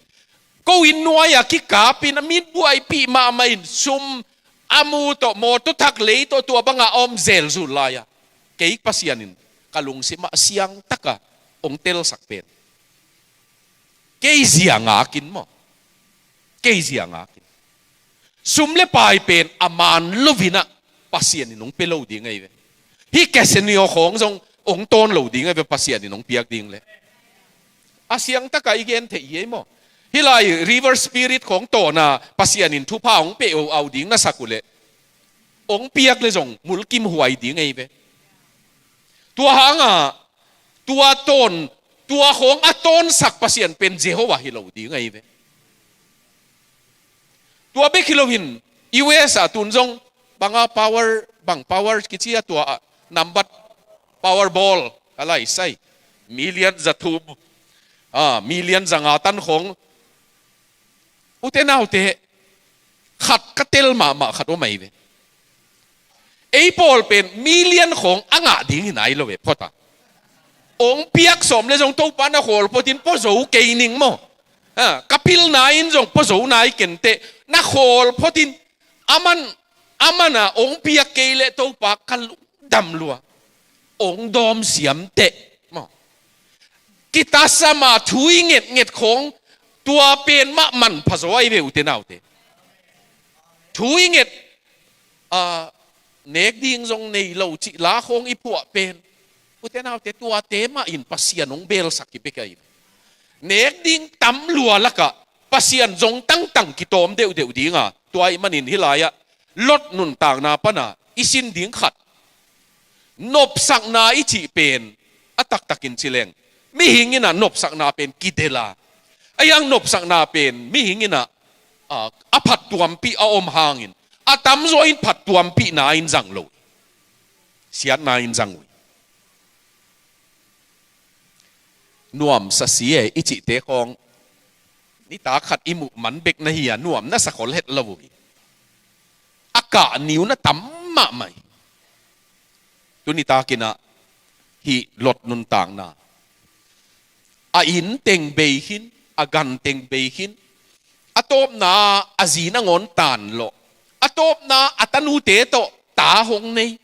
ko inn nuai-ah kikapin a mitbuaipih mahmah in sum a mu tawh mawtaw thak lei tawh tua bangah a om zelzul lai-ah, kei Pasian in ka lungsimah siangtakah hong telsak pen, kei zia ngakin maw, kei zia ngakin. Sum le pai pen a man lovinah Pasian in hong pia lo ding ahi ve. Hih Casino khawng zong hong tawn lo ding ahi ve, Pasian in hong piak ding le. A siangtakah i gen theih hi ei maw. Hih lai River Spirit khawng tawna Pasian in thupha hong peh au au ding na sak uhleh, hong piak le zong mulkimhuai ding ahi ve. Tua hangah tua tawn, tua khawng a tawnsak Pasian pen Jehovah hi lo ding ahi ve. Tua bek hi loin U S ah tun zong banga power, bang power kici a tua ah nambat Powerball a laisai. Million za thum, ah, million za nga tan khawng. Ute naute, khat ka tel mahmah khat om ahi ve. Ei pawl pen million khawng a ngah ding hi nai lo ve phota. Hong piak sawm le zong Topa na khawl photin pua zo kei ning maw. Ha, ka pilna in zong pua zo nai kenteh, na khawl photin a man, a mana hong piak kei leh Topa ka lungdam lua. Hong dawm siamteh maw. Kitasama thu i ngetnget khawng tua pen mah manpha zaw ahi ve ute naute. Thu i nget, ah, nek ding zong nei lo cih la khawng i phuah pen, ute naute, tuate mah in Pasian hong belsak hi bek ahi ve. Nek ding tam lua lakah Pasian zong tangtang kitawm deuhdeuh dinga, tua ahih manin hih lai-ah Lot nuntakna pana i sin ding khat, nopsakna i cih pen a taktakin ci leng, mihing inah nopsakna pen kidel a, a hiang nopsakna pen mihing inah, ah, a phattuampih a om hangin a tamzaw in phattuampihna in zang lo, siatna in zang uh hi. Nuamsa si e i cihte khawng, nitak khat i muh man bek na hi a, nuam na sa khol het lo uh hi. A kah niu na tam mahmah hi. Tuni takinah hih Lot nuntakna, a inn teng bei khin, a gan teng bei khin, a tawpna a zi nangawn tan lawh, a tawpna a tanute tawh ta hong nei.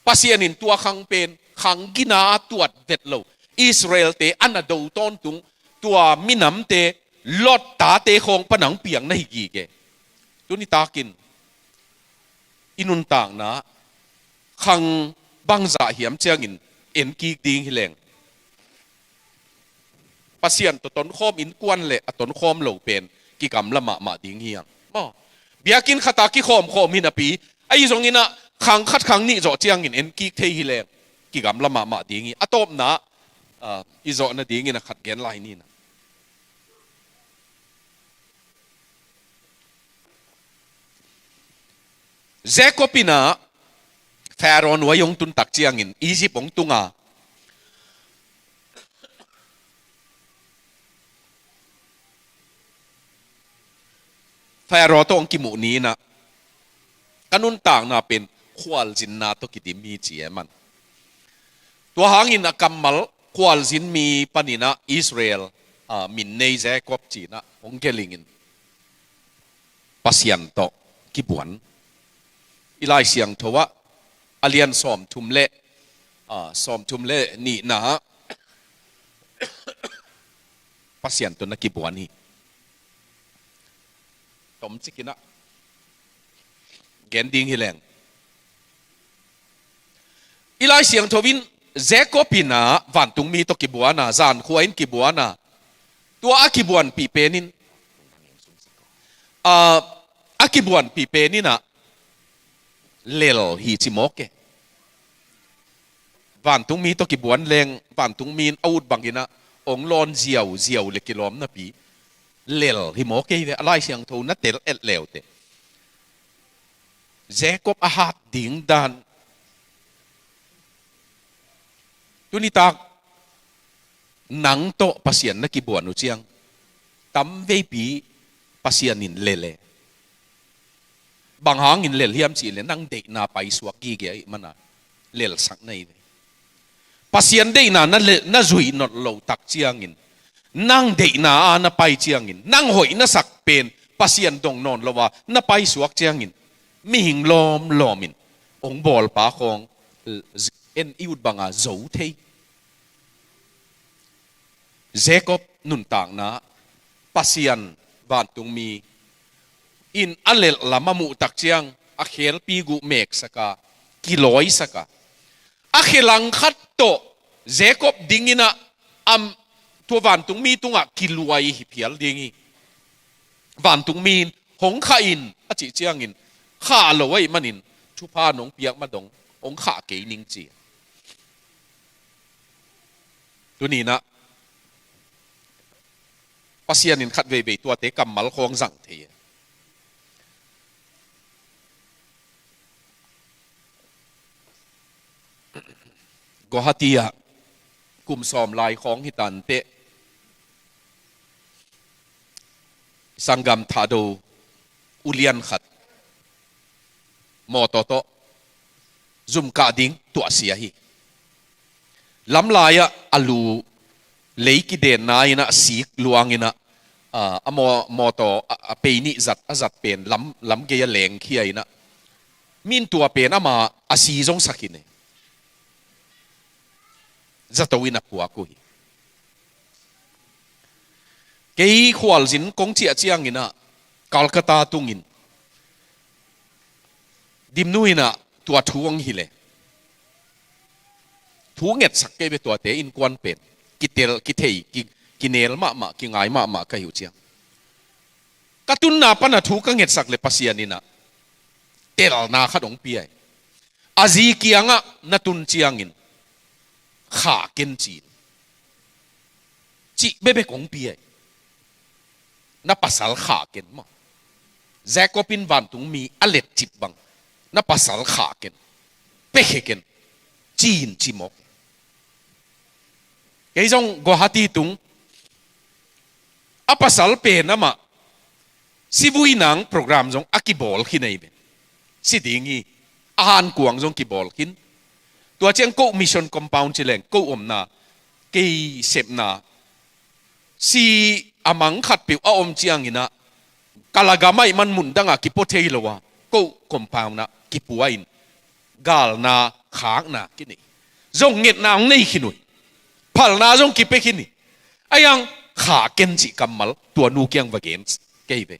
Pasian in tua khang pen khang gina a tuat vet lo Israelte a na do tawntung tua minamte, Lot tate khawng pan hong piang na hi gige. Tuni takin i nuntakna khang bangzah hiam ciangin en kik ding hi leng, Pasian tawh tonkhawm innkuan le a tonkhawm lo pen kigamla mahmah ding hi hang. Maw, biakinn khata kikhawmkhawm hi napi, ahi zongin ah khang khat khang nih zawh ciangin en kik thei hi leng kigamla mahmah ding hi. A tawpna, ah, i zawh nadingin a khat gen lai ni na. Jacob in ah Pharaoh nuai hong tun tak ciangin Egypt hong tung a, Pharaoh tawh hong kimuh ni in ah ka nuntakna pen khualzinna tawh kidim hi ci e man. Tua hangin a kammal khualzin mi panin ah Israel, ah, min nei Jacob ci in ah hong gelingin Pasian tawh kibuan. I Lai Siangtho ah a lian sawmthum le, ah, sawmthum le nihna ah Pasian tawh na kibuan hi. Tomcik in ah gen ding hi leng, i Lai Siangtho in Jacob in ah vantungmi tawh kibuan a, zankhua in kibuan a, tua a kibuanpih pen in, ah, a kibuanpih pen in ah lel hi ci mawk e. Vantungmi tawh kibuan leng, vantungmi in a ut bangin ah hong lawn ziauziau le kilawm napi lel hi mawk e ve. A Lai Siangtho na tel et leute Jacob a hat ding dan. Tuni tak nang tawh Pasian na kibuan uh ciang, tamveipi Pasian in lel e. Bang hangin lel hiam cih leh nang deihna paisuak gige ahih man a lelsak na hi ve. Pasian deihna na le-, na zuih nolh loh tak ciangin, nang deihna a na pai ciangin, nang hoih na sak pen Pasian dong nawn lo a na paisuak ciangin, mihing lawmlawm in hong bawlpa khawng, eh, en i ut banga zo thei. Jacob nuntakna Pasian vantungmi in a lelh lam a muh tak ciang a khelpi guh meksak a, kilawisak a, a khe langkhat tawh Jacob ding in ah, am, tua vantungmi tungah kiluai hi phial ding hi. Vantungmi in hong khah in a cih ciangin khah lo ahih manin thupha nong piak ma dong hong khah kei ning ci. Tuni in ah Pasian in khat veivei tuate kammal khawng zang thei e. Guwahati ah kum sawm lai khawng hi tanteh, sanggam Thado ulian khat mawtaw tawh zum kah ding tuahsia hi. Lamlai ah a lu lei kidenna in ah sik luang in ah, ah, a maw-, mawtaw a, a pei nih zat, a zat pen lam, lam gei a lengkhia in ah, min tua pen ama a si zong sak hi ne. Zato in a puak uh hi. Kei khualzin kong ciah ciangin ah Calcutta tungin Dimnu in ah tua thu hong hilh e. Thu ngetsak kei ve tuate innkuan pen. Kitel, kithei, ki, kinel mahmah, kingai mahmah ka hi uh ciang. Ka tunna pan a thu ka ngetsak leh Pasian in ah telna khat hong pia hi. A zi kiangah na tun ciangin khah ken ci-in, cih bekbek hong pia hi. Na pasal khah ken maw. Jacob in vantungmi a letcip bang, na pasal khah ken, pia khe ken, ci-in ci mawk. Kei zong Guwahati tung a pasal pen amah si vui nang program zong a kibawl khin ahi ve. Si ding hi, a hankuang zong kibawl khin. Tua ciang ko mission compound ci leng, ko omna, kei sepna, si a mang khat peuh a om ciangin ah, ka lagam ahih man mun dangah kipua thei lo a, ko compound ah kipua in, galna, khakna kinei. Zong ngetna hong nei khin uh hi. Phalna zong kipia khin hi. Ahi hang khah ken cih kammal tua nu kiang va gen kei ve.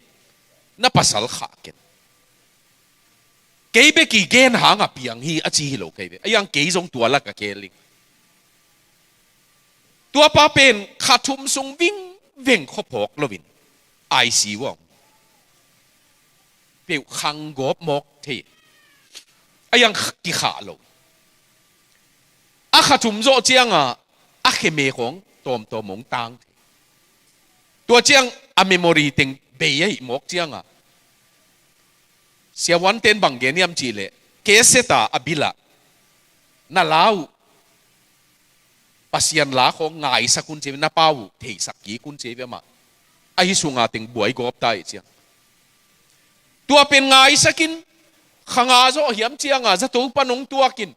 Na pasal khah ken. Kei bek i gen hang a piang hi a ci hi lo kei ve. Ahi hang kei zong tua lak a kei ling. Tua pa pen kha thum sung vingveng khuaphawk loin I C U ah peuh khang gawp mawk thei. a hiang kikhah lo. A kha thum zawh cianga a kheme khawng tawmtawm hong tang thei. Tua ciang a memory teng bei ahi mawk cianga siavuanten bang gen hiam cihleh, keseta a bilah na la uh Pasian la khawng ngaisak un ci ve, na pau uh theisak kik un ci ve mah. Ahi sunga teng buai gawp ta ih ciang. Tua pen ngaisakin kha nga zawh hiam cianga zato pan hong tuakin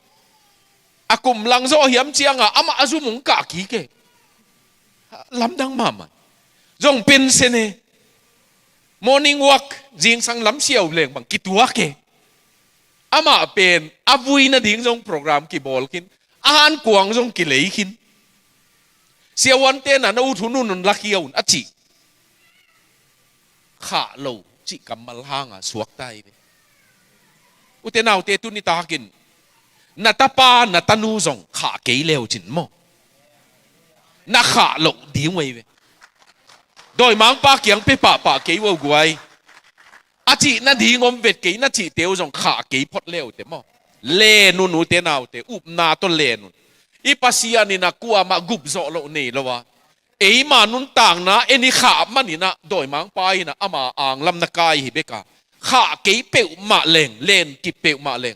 a kum lang zawh hiam cianga amah a zum hong kah kik e. Lamdang mahmah. Zong pen sene morning walk zingsang lam siau leng bang kituak e. Amah pen a vui nading zong program kibawl khin, a hankuang zong kilei khin. Siavuante na na ut hun un un lakhia un a cih khah lo cih kammal hanga suakta hi ve. Ute naute, tuni takin na tapa na tanu zong khah kei leu cin maw? Na khah loh ding uh ahi ve. Dawimangpa kiang pe pahpah kei uh a guai. A cih nading om vet kei na cihte uh zong khah kei phot leute maw? Len un ute naute, upna tawh len un. I Pasian in a kuamah gupzawh loh nei lo a, eima nuntakna en i khah maninah dawimangpa inah ama anglam na kai hi beka. Khah kei peuhmah leng, len kip peuhmah leng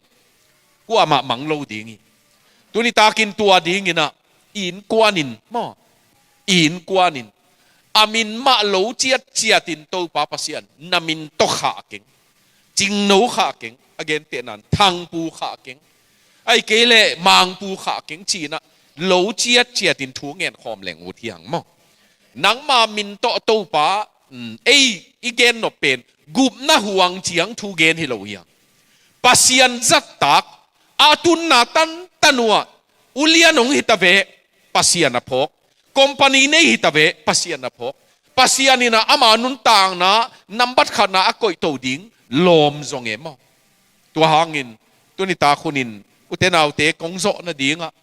kuamah mang lo ding hi. Tuni takin tua dinginah i innkuanin maw, i innkuanin a min mah lo ciatciatin Topa Pasian na min tawh khah keng. Cingno khah keng, a gentehnan Thangpu khah keng, ahi kei leh Mangpu khah keng cinah lo ciatciatin thu ngenkhawm leng ut hiang maw? Nangma min tawh Topa, mm, ei i gennop pen gupna huang ciang thu gen hi lo hiang. Pasian zattak a tunna tantan uhah ulian hong hita veh, Pasian a phawk. Company nei hita veh, Pasian a phawk. Pasian inah ama nuntakna nambat khatna a koihto ding lawm zong e maw? Tua hangin tuni tak hunin ute naute kong zawh nadingah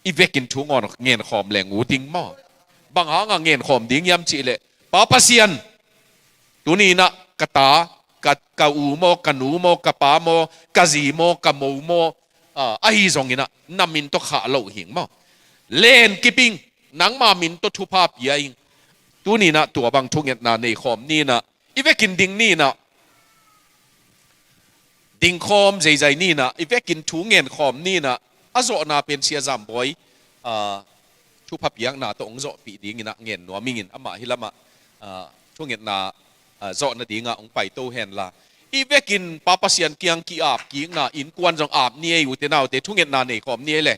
i vekin thu ngawn ngenkhawm leng uh ding maw? Bang hangah ngenkhawm ding hiam cihleh, Pa Pasian, tuni inah ka ta, ka, ka u maw, ka nu maw, ka pa maw, ka zi maw, ka mo maw, ah, ahi zonginah na min tawh khah loh hing maw? Len kiping, nangma min tawh thupha pia ing. Tuni inah tua bang thungetna neikhawm ninah i vekin ding ninah, dingkhawm zeizai ninah i vekin thu ngenkhawm ninah, a zawhna pen Sia Zambawi, ah, thupha piakna tawh hong zawhpih dinginah ngen nuam ingin amah hi lamah, ah, thungetna, ah, zawh nadingah hong paito henla. I vekin Pa Pasian kiang ki-ap kikna innkuan zong ap ni ei ute naute, thungetna neikhawm ni ei le.